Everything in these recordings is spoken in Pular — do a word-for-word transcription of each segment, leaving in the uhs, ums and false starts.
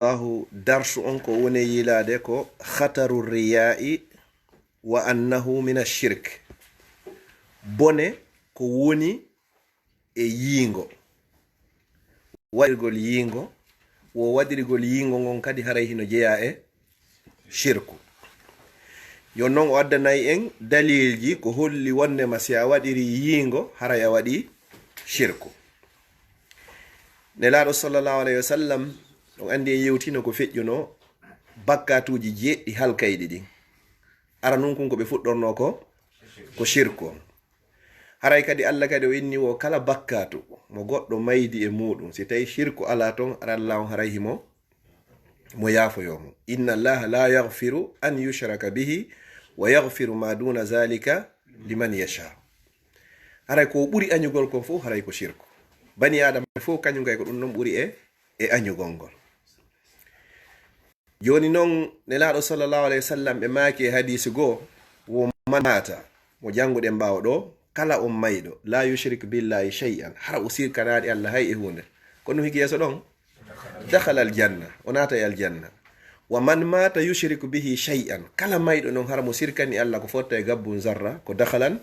Allahu, darsu on ko woni yiilaade ko khataru riyaa'i wa annahu mina shirk. Bone ko woni e yiingo. Waɗirgol yiingo, wo waɗirgol yiingo ngon kadi haray hino jeyaa e shirku. Yo non o addanay en daliilji ko holli wonnde ma si a waɗiri yiingo, haray a waɗi shirku. Nelaaɗo sallallahu alayhi wa sallam, on anndi en yewtino ko feƴƴunoo bakkaatuuji jeeɗiɗi halkayɗi ɗin. Ara nun kun ko ɓe fuɗɗornoo ko, ko shirku on. Haray kadi Alla kadi o inni wo kala bakkaatu mo goɗɗo maydi e muuɗum, si tawi shirku alaa ton, ara Alla on haray himo mo yaafoyoo mo. Inna Allaha la yaghfiru an yushraka bihi wa yaghfiru ma duna zalika liman yasha. Haray ko ɓuri añugol kon fof haray ko shirku. Bani Aadama fof kañum kay ko ɗum ɗon ɓuri e, e añugol ngol. Jooni non, Nelaaɗo sallallahu alayhi wa sallam ɓe maaki e hadiisi goo, wo man maata, mo jannguɗen ɓaawo ɗoo, kala on mayɗo, la yushrik billahi shay'an, hara o sirkanaali Alla hay e huunde. Kono hiki yeeso ɗon, dakhala aljanna, o naata e aljanna. Wa man maata yushriku bihi shay'an, kala mayɗo non hara mo sirkani Alla ko fotta e gabbun zarra, ko dakhalan,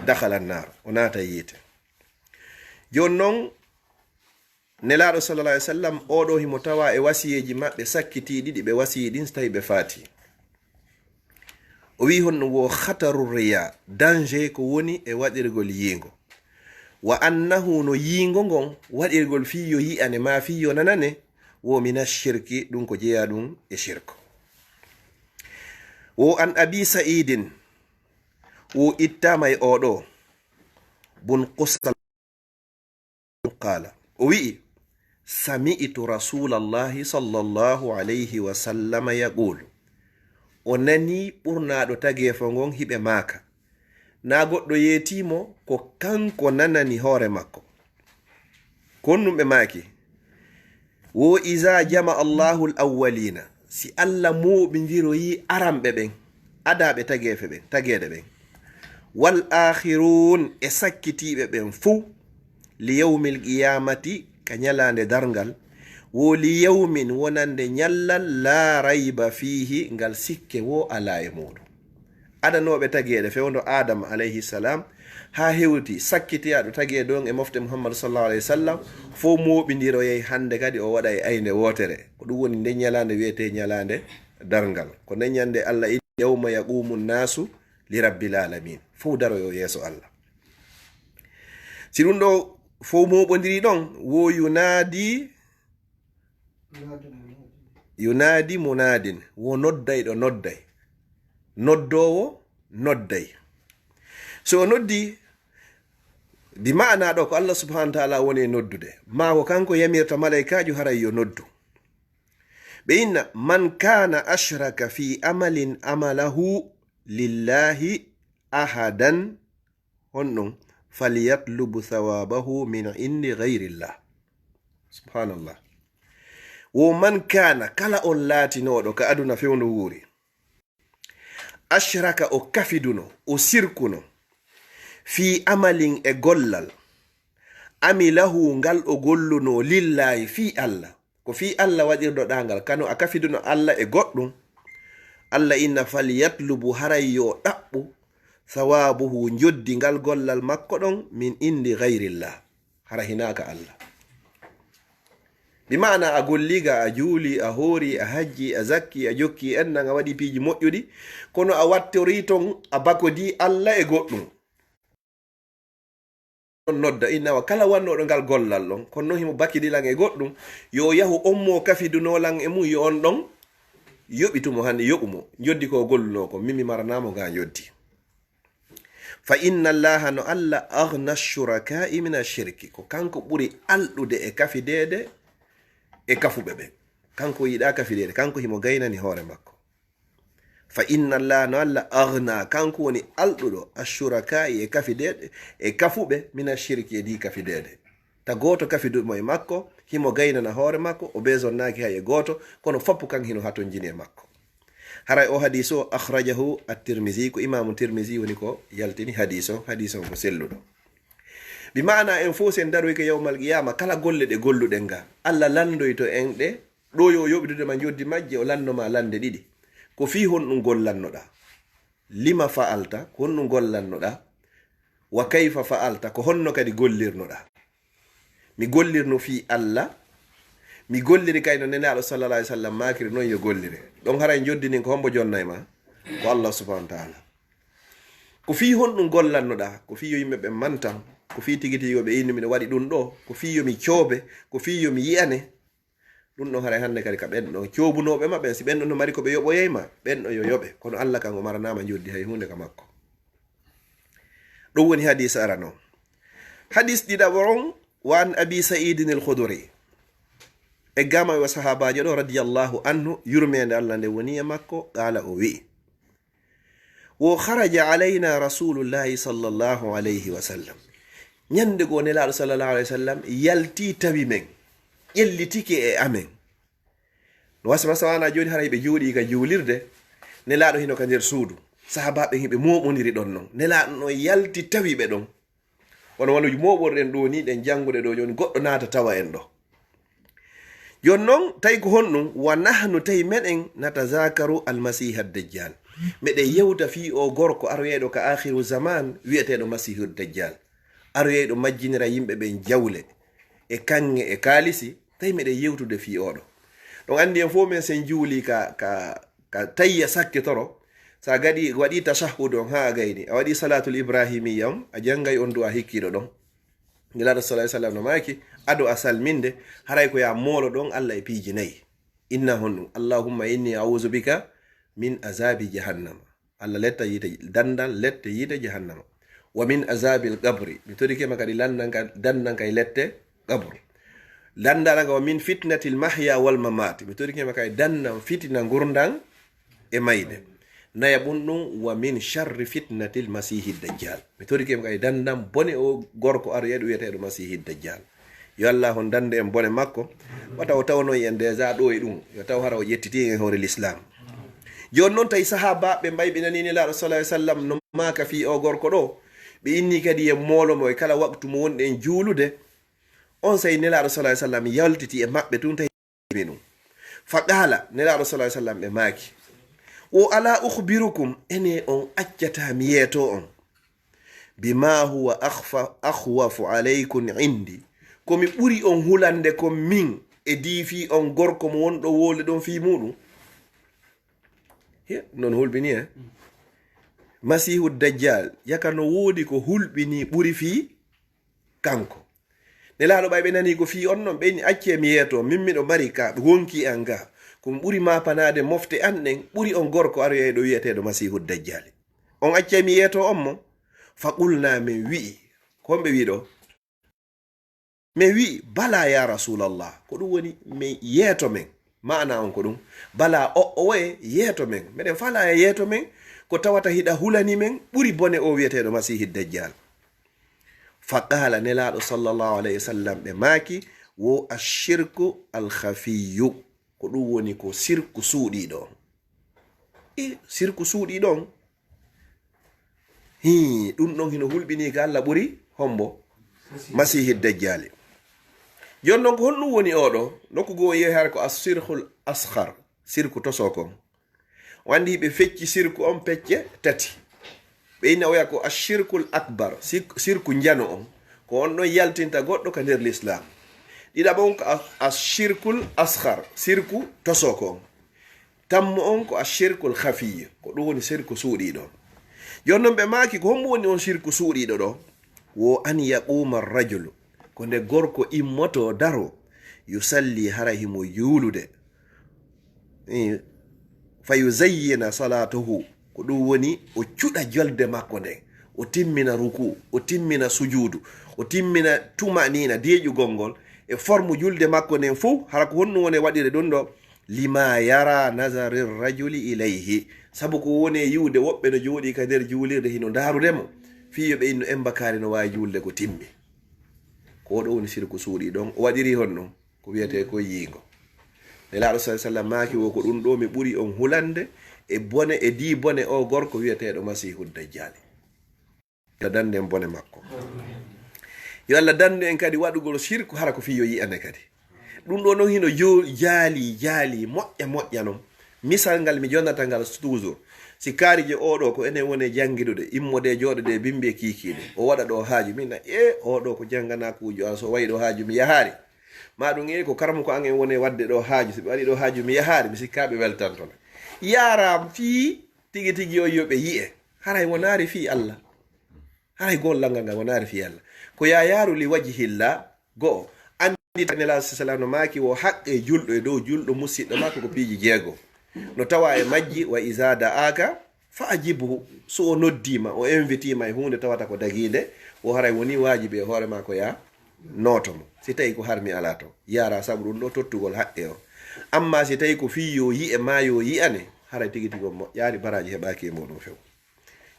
dakhala annar, o naata e yiite. Jooni non, Nelaaɗo sallallahu alaihi wasallam, oo ɗoo himo tawaa e wasiyeeji maɓɓe sakkitiiɗi ɗi ɓe wasiyii ɗin, so tawii ɓe faatii. O wi'i honno wo khataru riya, danger ko woni e waɗirgol yiingo. Wa annahu, no yiingo ngon, waɗirgol fii yo yi'ane maa fii yo nanane, wo mina shirki, ɗum ko jeyaa ɗum e shirku. Wo an Abi Sa'idin, wo ittaama e oo ɗoo, bun Qusal, qaala, o wi'i, sami'tu Rasuulallahi sallallahu alayhi wa sallama yaquulu, o nanii ɓurnaaɗo tageefo ngon hiɓe maaka, naa goɗɗo yeetii mo, ko kanko nanani hoore makko. Ko honɗum ɓe maaki? Wo iza jama Allahu al-awwalina, si Alla mooɓindiroyii aranɓe ɓen, adaaɓe tageefe ɓen, tageeɗe ɓen, wal akhirun, e sakkitiiɓe ɓen fow, li yawmil qiyamati, ka ñalaande darngal, wo li yawmin, wonande ñallal, laa rayba fiihi, ngal sikke woo alaa e muuɗum. Adanooɓe tageeɗe fewndo Aadama alayhi salam haa hewti sakkitiyaaɗo tageeɗo on e mofte Muhammadu sallallahu alayhi wa sallam, fow mooɓindiroyay hannde kadi o waɗa e aynde wootere. Ko ɗum woni nden ñalaande wi'etee ñalaande darngal. Ko nden ñande Alla inni, "Yawma yaqumu nnaasu li rabbil aalamiin." Fow daroyo yeeso Alla. Si ɗum ɗoo fow mooɓondirii ɗon, wo yunaadi Yunaadi munaadin, wo noddayɗo nodday. Noddoowo nodday. So o noddi, bi ma'anaa ɗoo ko Allah subhanahu wa ta'ala woni e noddude. Maa ko kanko yamirta malaykaajo haray yo noddu. Ɓe inna, "Man kaana ashraka fi amalin amalahu lillahi ahadan," honɗum, "falyatlubu thawabahu min indi ghayrillah." Subhanallah. Wo man kaana, kala on laatinooɗo ka aduna fewndo wuuri. Ashraka, o kafiduno, o sirkuno. Fii amalin, e gollal. Amilahu, ngal o gollunoo, lillaahi, fii Alla. Ko fii Alla waɗirdoɗaa ngal, kano a kafiduno Alla e goɗɗum. Alla inna, "Falyatlubu", haray yo ɗaɓɓu, "thawaabuhu", njoddi ngal gollal makko ɗon, "min indi ghayrillah", hara hinaa ka Alla. Bi ma'ana a gollii ga, a juulii, a hoorii, a hajjii, a zakkii, a jokkii enɗan, a waɗii piiji moƴƴuɗi, kono a wattorii ton, a bakodii Alla e goɗɗum. On nodda, inna wa kala wannooɗo ngal gollal ɗon, kono non himo bakidi lan e goɗɗum, yo o yahu on mo kafidunoo lan e mum, yo on ɗon yoɓitu mo hande, yoɓu mo. Njoddi ko o gollunoo ko, min mi maranaa mo ngaa njoddi. Fa inna Allaha, no Alla, aghna shuraka'i mina shirki, ko kanko ɓuri alɗude e kafideede e kafuɓe ɓen. Kanko yiɗaa kafideede, kanko himo gaynani hoore makko. Fa inna Allaha, no Alla, aghna, kanko woni alɗuɗo, ashurakaa'i, e kafideeɗe, e kafuɓe, mina shirki, e ɗii kafideeɗe. Ta gooto kafiduɗo mo e makko, himo gaynana hoore makko, o besonnaaki hay e gooto, kono foppu kan hino hatonjini e makko. Haray o hadiis o, akhrajahu at-Tirmizi, ko Imaamu Tirmizi woni ko yaltini hadiis o, hadiis on ko selluɗo. Bi ma'ana en fow sen daroyke yawmal qiyaama, kala golle ɗe golluɗen ga, Alla landoyto en ɗe, Ɗoo yo o yoɓidude ma njoddi majje, o lanno ma lande ɗiɗi. Ko fii honɗun gollannoɗaa? Lima fa'alta, ko honɗun gollannoɗaa? Wa kayfa fa'alta, ko honno kadi gollirnoɗaa? Mi gollirno fii Alla, mi golliri kay no Nelaaɗo sallallahu alaihi wasallam maakiri non yo gollire. Ɗon haray njoddi ndin ko hombo jonnay ma? Ko Allah subhanahu wa ta'ala. Ko fii honɗun gollannoɗaa? Ko fii yo yimɓe ɓen mantan, ko fii tigi tigi yo ɓe innu miɗo waɗi ɗun ɗoo, ko fii yo mi coobe, ko fii yo mi yi'ane. Ɗun ɗon haray hannde kadi ka ɓen ɗon coobunooɓe ma ɓen, si ɓen ɗon no mari ko ɓe yoɓoyay ma, ɓen ɗon yo yoɓe, kono Alla kan o maranaama njoddi hay huunde ka makko. Ɗun woni hadiis arano. Hadiis ɗiɗaɓo on, wa an Abi Sa'idin al-Khudri. Eggaama e o sahaabaajo ɗoo, radiyallahu anhu, yurmeende Alla nde woni e makko, qaala, o wi'i, wo kharaja alayna Rasulullahi sallallahu alayhi wa sallam. Ñande goo Nelaaɗo sallallahu alayhi wa sallam yalti tawi men, ƴellitike e amen. No wasma sawana jooni hara hiɓe jooɗii ka juulirde, Nelaaɗo hino ka nder suudu. Sahaabaaɓe hiɓe mooɓondiri ɗon non. Nelaaɗo no yalti tawi ɓe ɗon. Kono wano mooɓorɗen ɗoo nii, ɗen janngude ɗoo jooni, goɗɗo naata tawa en ɗoo. Jooni non, tawi ko honɗun? Wa nahnu, tawi meɗen, natazakaru almasiha dajjal. Meɗen yewta fii oo gorko aroyayɗo ka aakhiru zaman, wi'eteeɗo Masiihu Dajjal. Aroyayɗo majjinira yimɓe ɓen jawle, e kaŋŋe, e kaalisi, tawi meɗen yewtude fii oo ɗoo. Ɗon anndi en fow men sen juulii ka, ka, ka tayya sakkitoro, sa gaɗi, waɗii tashahhud on haa a gayni, a waɗii salaatul ibrahimiyya on, a janngay on du'a hikkiiɗo ɗon. Nelaaɗo sallallahu alaihi wasallam no maaki, ado a salminde, haray ko yaa moolo ɗon Alla e piiji nayi. Inna honɗun? Allahumma inni a'udhu bika min azabi jahannama. Alla letta yiite, dandan lette yiite jahannama. Wa min azabil qabri. Mi torike ma kadi landan ka, dandan kay lette qabru. Dandan ka wa min fitnatil mahya wal mamat. Mi torike ma kay dandan fitina ngurndan e mayde. Nayaɓun ɗun, wa min sharri fitnatil masihi dajjal. Mi torike ma kay dandan bone o gorko aroyayɗo wi'eteeɗo Masiihi Dajjal. Yo Allah on dande en bone makko. Wata o tawnoy en déjà ɗoo e ɗun. Yo taw hara o ƴettitii en e hoore Lislaam. Jooni non tawi sahaabaaɓe ɓen ɓay ɓe nanii Nelaaɗo sallallahu alaihi wasallam no maaka fii oo gorko ɗoo. Ɓe inni kadi en moolo mo e kala waqtu mo wonɗen juulude. Onsay Nelaaɗo sallallahu alaihi wasallam yaltiti e maɓɓe tun tawi minum. Fa qaala, Nelaaɗo sallallahu alaihi wasallam ɓe maaki, wo ala ukhbirukum, ene on accataa mi yeetoo on, bima huwa akhfa-, akhwafu alaykum indi, ko mi ɓuri on hulande kon min e dii fii on gorko mo wonɗo wowle ɗon fii muuɗum? He, non hulɓini, eh? Masiihu Dajjal, yaka no woodi ko hulɓini ɓuri fii kanko. Nelaaɗo ɓay ɓe nanii ko fii on non, ɓe inni, "Accee mi yeetoo, min miɗo mari ka wonki an ga. Ko mi ɓuri maapanaade mofte an ɗen, ɓuri on gorko aroyayɗo wi'eteeɗo Masiihu Dajjaali. On accay mi yeetoo on mo?" Fa qulnaa, min wi'i, ko honɓe wi'i ɗoo? Min wi'i, "Balaa yaa Rasuulallah." Ko ɗum woni, min yeeto men. Maana on ko ɗum. Balaa o, o woye yeeto men. Meɗen faalaa e yeeto men, ko tawata hiɗa hulani men, ɓuri bone o wi'eteeɗo Masiihi Dajjaal. Fa qaala, Nelaaɗo sallallahu alayhi wa sallam, ɓe maaki, wo ashirku alkhafiyyu. Ko ɗum woni ko sirku suuɗiiɗo on. E sirku suuɗiiɗo on. Hii, ɗum ɗon hino hulɓinii ka Alla ɓuri hombo? Masiihi Dajjaali. Jooni non ko honɗum woni oo ɗoo? Nokku goo yehi hara ko ashirkul asghar, sirku tosoo kon. O anndi ɓe fecci sirku on pecce tati. Ɓe inna oya ko ashirkul akbar, sik-, sirku njano on. Ko on ɗon yaltinta goɗɗo ka nder Lislaam. Ɗiɗaɓo on ko a-, ashirkul asghar, sirku tosoo kon. Tammo on ko ashirkul khafiyyu, ko ɗum woni sirku suuɗiiɗo. Jooni non ɓe maaki, ko hombo woni on sirku suuɗiiɗo ɗoo? Wo an yaquuma rajulu, ko nde gorko immotoo daroo, yusalli, hara himo juulude. Eh, fa yuzayyina salatahu, ko ɗum woni o cuɗa jolde makko nden, o timmina ruku, o timmina sujuudu, o timmina tuma'niina, deeƴugol ngol, e formu julde makko nden fow, hara ko honɗum woni waɗire ɗum ɗoo? Lima yara nazari rajuli ilayhi, sabu ko woni e yi'ude woɓɓe no jooɗii ka nder juulirde hino ndaarude mo, fii yo ɓe innu embakaari no waawi juulde ko timmi. Ko oo ɗoo woni sirku suuɗiiɗo on, o waɗiri honɗum? Ko wi'etee ko yiingo. Nelaaɗo sallallahu alaihi wasallam maaki, wo ko ɗum ɗoo mi ɓuri on hulande e bone, e dii bone oo gorko wi'eteeɗo Masiihu Dajjaali. Yo Allah dandu en bone makko. Yo Allah dandu en kadi waɗugol sirku hara ko fii yo yi'ane kadi. Ɗun ɗoo non hino jo-, jaalii, jaalii, moƴƴa, moƴƴa non. Misal ngal mi jonnata ngal toujours. Si kaari je oo ɗoo ko enen woni e janngidude, immodee, jooɗodee, bimbi e kiikiiɗe. O waɗa ɗoo haaju, min na, "Ee, oo ɗoo ko jannganaa kuujo an, so wayi ɗoo haaju mi yahaali." Maa ɗun, "Ee, ko karamoko an en woni e waɗde ɗoo haaju, si ɓe waɗii ɗoo haaju mi yahaali, mi sikkaa ɓe weltanto na." Yaaraa fii tigi tigi on yo ɓe yi'e. Haray wonaali fii Alla. Haray gollal ngal ngal wonaali fii Alla. Ko yaayaaru li wajhillah, go'o. Anndita Nelaaɗo sallallahu alaihi wasallam no maaki wo haqqe julɗo e dow julɗo musiɗɗo makko ko piiji jeego. No tawa e majji, "Wa iza da'aka fa ajibhu." So o noddii ma, o invite ma e huunde tawata ko dagiinde, wo haray woni waajibi e hoore maa ko yaa nooto mo. Si tawi ko harmi alaa ton, yaaraa sabu ɗun ɗoo tottugol haqqe on. Amma si tawi ko fii yo yi'e maa yo yi'ane, haray tigi tigi on moƴƴaali, baraaji heɓaaki e muɗum few.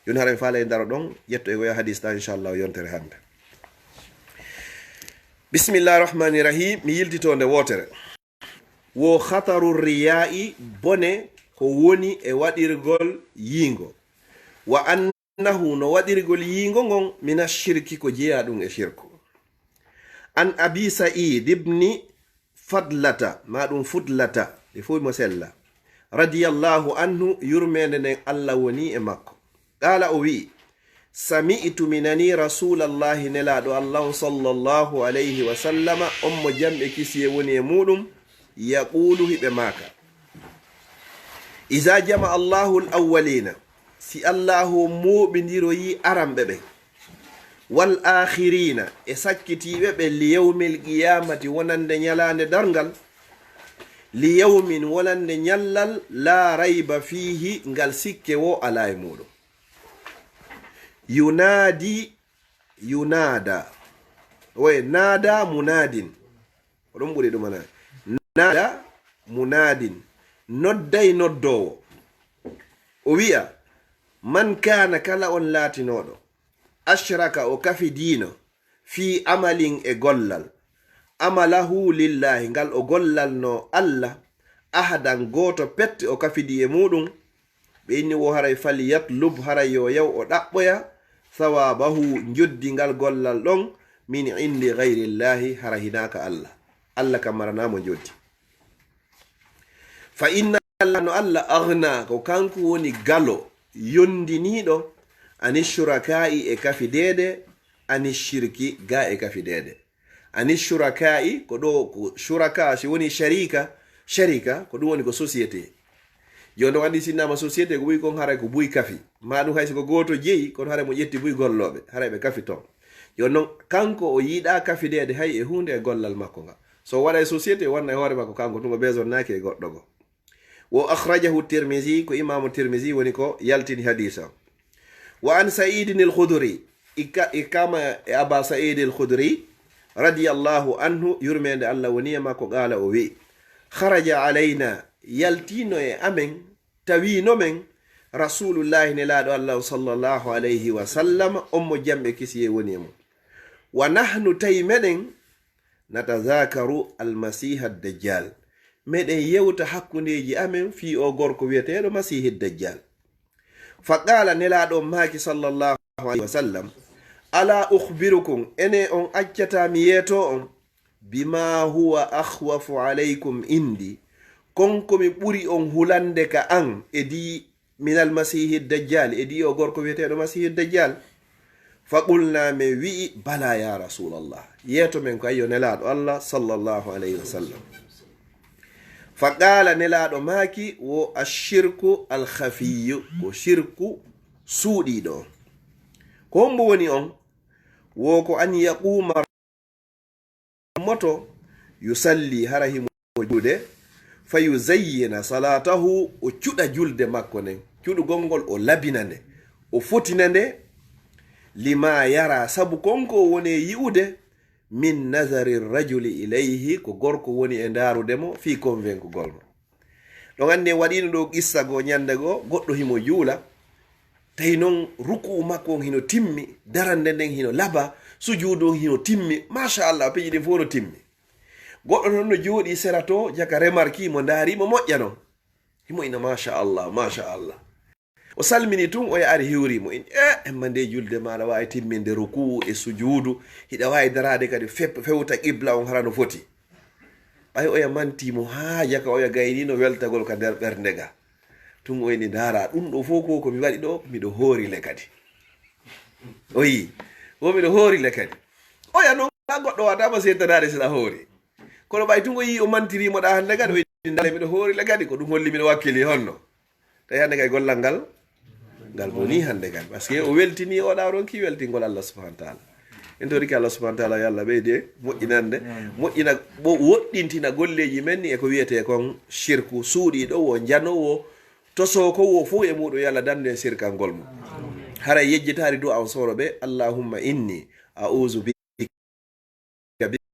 Jooni hara mi faalay daroɗon, ƴettoɗen ko yo hadis ɗan, inchallahu, yontere hannde. Bismillahi rahmani rahim. Mi yiltitoo nde wootere. Wo khataru riya'i, bone ko woni e waɗirgol yiingo. Wa annahu, no waɗirgol yiingo ngon, mina shirki, ko jeyaa ɗun e shirku. An Abi Sa'id ibni Fadlata, maa ɗun Fudlata, ɗi fow mo sella. Radiyallahu anhu, yurmeende nden Alla woni e makko. Qaala, o wi'i, sami'tu, mi nanii Rasuulallahi, Nelaaɗo Alla on, sallallahu alayhi wa sallama, on mo jam e kisiyee woni e muuɗum, yaquulu, hiɓe maaka, iza jama'a Allahu al-awwalina, si Allaahu on mooɓindiroyii aranɓe ɓen, wal aakhirina, e sakkitiiɓe ɓen, li yawmil qiyaamati, wonande ñalaande darngal, li yawmin, wonande ñallal, laa rayba fiihi, ngal sikke woo alaa e muuɗum. Yunaadi, yunaada, oye naada munaadin, ko ɗum ɓuri ɗum ana. Naada munaadin, nodday noddoowo. O wi'a, man kaana, kala on laatinooɗo, ashraka, o kafidiino, fii amalin, e gollal, amalahu lillahi, ngal o gollalnoo Alla, ahadan, gooto pet o kafidi e muuɗum, ɓe inni wo haray, falyatlub, haray yo yaw o ɗaɓɓoya, thawaabahu, njoddi ngal gollal ɗon, min indi gayrillahi, hara hinaa ka Alla. Alla kam maranaa mo njoddi. Fa inna Alla, no Alla, agna, ko kanko woni galo, yondiniiɗo, ani shurakaa'i, e kafideede, ani shirki, gaa e kafideede. Ani shurakaa'i, ko ɗoo ko shuraka, si woni sharika, sharika, ko ɗum woni ko société. Jooni non anndi si innama société ko ɓuri kon haray ko buy kafi. Maa ɗum hay si ko gooto jeyi, kono haray mo ƴetti buy gollooɓe, haray ɓe kafi ton. Jooni non kanko o yiɗaa kafideede hay e huunde e gollal makko ngal. So waɗay société, wonna e hoore makko kanko tun o besonnaaki e goɗɗo goo. Wo akhrajahu Tirmidhi, ko Imaamu Tirmidhi woni ko yaltini hadiis on. Wa an Sa'idin al-Khudri, ika-, ikama e Aba Sa'id al-Khudri, radiyallahu anhu, yurmeende Allah woni e makko, qaala o wi'i, kharaja alayna, yaltiino e amen, tawiino men, Rasulullahi, Nelaaɗo Allah on, sallallahu alayhi wa sallam, on mo jam e kisiyee woni e mum. Wa nahnu, tawi meɗen, natadhakaru al-Masiha ad-Dajjal. Meɗen yewta hakkundeeji amen fii oo gorko wi'eteeɗo Masiihi Dajjal. Fa qaala, Nelaaɗo on maaki, sallallahu alayhi wa sallam, alaa ukhbirukum, enee on accataa mi yeetoo on, bimaa huwa akhwafu alaykum indi, kon ko mi ɓuri on hulande ka an, e di minal Masiihi Dajjal, e di o gorko wi'eteeɗo Masiihi Dajjal? Fa qulna, men wi'i, bala ya Rasulallah. Yeeto men ko ayyo Nelaaɗo Allah, sallallahu alayhi wa sallam. Fa qaala, Nelaaɗo maaki, wo ashirku alkhafiyyu, ko shirku suuɗiiɗo on. Ko hombo woni on? Wo ko an yaquuma moto, yusalli, hara himo juude, fa yuzayyina salatahu, o cuɗa julde makko nden, cuɗugol ngol o labina nde, o fotina nde, lima yara, sabu kon ko o woni yi'ude, min nazari rajuli ilayhi, ko gorko woni e ndaarude mo fii konvenkugol mo. Ɗon anndi en waɗiino ɗoo qissa goo, ñannde goo, goɗɗo himo juula, tawi non ruku'u makko on hino timmi, darannde nden hino laba, sujuudu on hino timmi, machallah, piiji ɗin fow no timmi. Goɗɗo non no jooɗii sera too, jaka remarki mo, ndaari mo moƴƴa non. Himo ina, machallah, machallah. O salmini tun, o yaari hiwri mo. In, e, emma nde julde maa aɗa waawi timminde ruku'u e sujuudu, hiɗa waawi daraade kadi fe-, fewta qibla on hara no foti. Ɓay oya mantii mo haa jaka, oya gayniino weltagol ka nder ɓernde ga. Tun o inni, "Ndaara, ɗun ɗoo fow ko, ko mi waɗi ɗoo, miɗo hoori le kadi." O yi'i, o miɗo hoori le kadi. Oya non, haa goɗɗo waataama seetanaade sila hoori. Kono ɓay tun o yi'i o mantirii mo ɗaa hannde kadi, o inni, "Ndaara, miɗo hoori le kadi, ko ɗun holli miɗo wakkili honno." Tawi hannde kay gollal ngal, ngal bonii hannde kadi. Parce que o weltinii, o ɗaa ronki weltingol Allah subhanahu wa ta'ala. En torike Allah subhanahu wa ta'ala, yo Allah ɓeyde moƴƴinande, moƴƴina, ɓo-, woɗɗintina golleeji men ni e ko wi'etee kon shirku, suuɗiiɗo wo, njanoowo, tosoo ko wo fow e muuɗum, yo Allah dandu en sirkangol mo. Haray yejjitaari du'a on soro ɓe, "Allahumma inni a'udhu